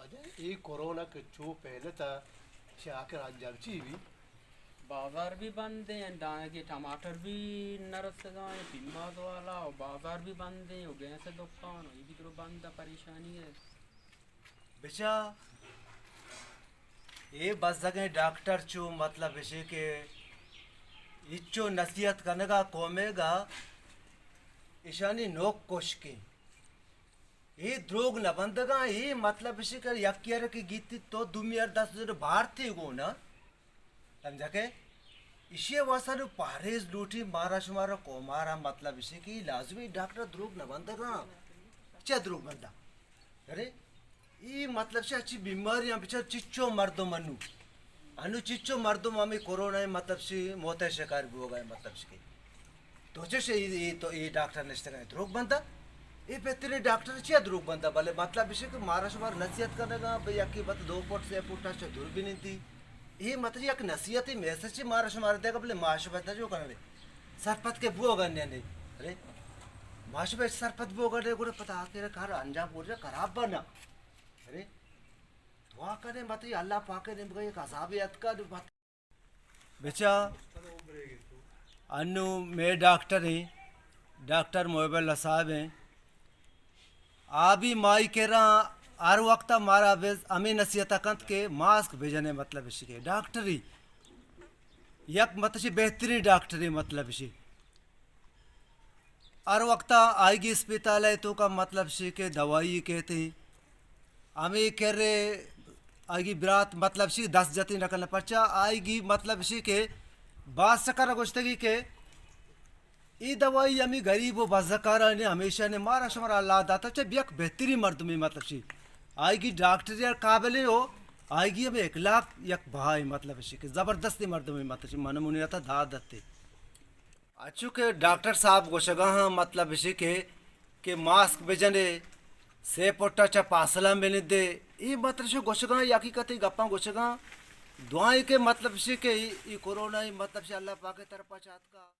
اے کورونا کہ چو پھیلتا، چہ آخر انجام چی بی؟ بازار بھی بند ہیں، دانہ کے ٹماٹر بھی نہ رسگا ہیں، پیماز والا، اور بازار بھی بند ہیں، اور گیس دکان، یہ بھی درو بند ہے، پریشانی ہے۔ بچا، اے بزگیں ڈاکٹر چو مطلب اشی کہ ہچو نصیحت کنگا قومے گا، اشانی نوک کشکیں۔ اے دروگ نہ بندگاں، اے مطلب اشی کہ یکی ارے کہ گیتی تو دومی ار دست جن بھارتی گونا۔ سمجھا کہ اشی واسطہ نو پہریز لوٹی مارا شمارا قومارا، مطلب اشی کہ لازمی ڈاکٹر دروگ نہ بندگاں۔ چہ دروگ بندا؟ ارے، اے مطلب چہ اچھی بیماریاں بچار چچو مردم انو۔ انو چچو مردم ہمیں کورونا مطلب چی موت شکار بوگا، مطلب چی کہ تو چش اے، اے تو اے ڈاکٹر نشتگا دروگ بندا؟ اے بہترین ڈاکٹر چیا دروگ بندا؟ بلے مطلب اشی کہ مارا شمار نصیحت کنگا، بھئی یکی بت دو فٹ سے فٹ چہ دور بنندی۔ اے مطلب یک نصیحت میسج چی مارا شمار دیگا، بلے ما شمار جو کنگے۔ سرپد کے بوگا نے نے۔ ارے، ما شمار سرپد بوگا نے، گڑا پتہ آخر کار انجام گڑا خراب بنا۔ ارے، دعا کنے مطلب اللہ پاک نے مگا یک عذاب اتکا مت۔ بچا، انو مئے ڈاکٹر ہیں، ڈاکٹر محب اللہ صاحب ہیں۔ آ بھی مائی کرا ہر وقت مارا بز ہمیں نصیحت کنت کہ ماسک بجنے، مطلب اشی کہ ڈاکٹری یک مطلب اشی بہترین ڈاکٹری، مطلب اشی ہر وقتا آئیگی اسپتال ء توکا مطلب شی کہ دوائی کہتے، ہمیں کرے آئیگی برات مطلب شی دست جتی نہ کرنا، پرچا آئیگی مطلب شی کہ باز چکر گوشتگی کہ ای دوائی ہمیں غریب و بزکارانی ہمیشہ نے مارا شمارا اللہ داتا، چہ بیک بہتری مردمی مطلب شی آئیگی ڈاکٹر یا قابل ہو، آئیگی ہمیں اخلاق یک بہائی مطلب شی کہ زبردستی مردمی مطلب شی منمونی رہتا داد دتے۔ اچو کہ ڈاکٹر صاحب گوشگا ہاں، مطلب اشی کہ، کہ ماسک بجنے، سے پٹا چا پاسلا بنندے، ای مطلب اشی گوشگا ہاں، ای حقیقت ای گپاں گوشگا ہاں۔ دعائیں کہ مطلب اشی کہ ای، ای کورونا ای مطلب اشی اللہ پاک طرفا چاتکا۔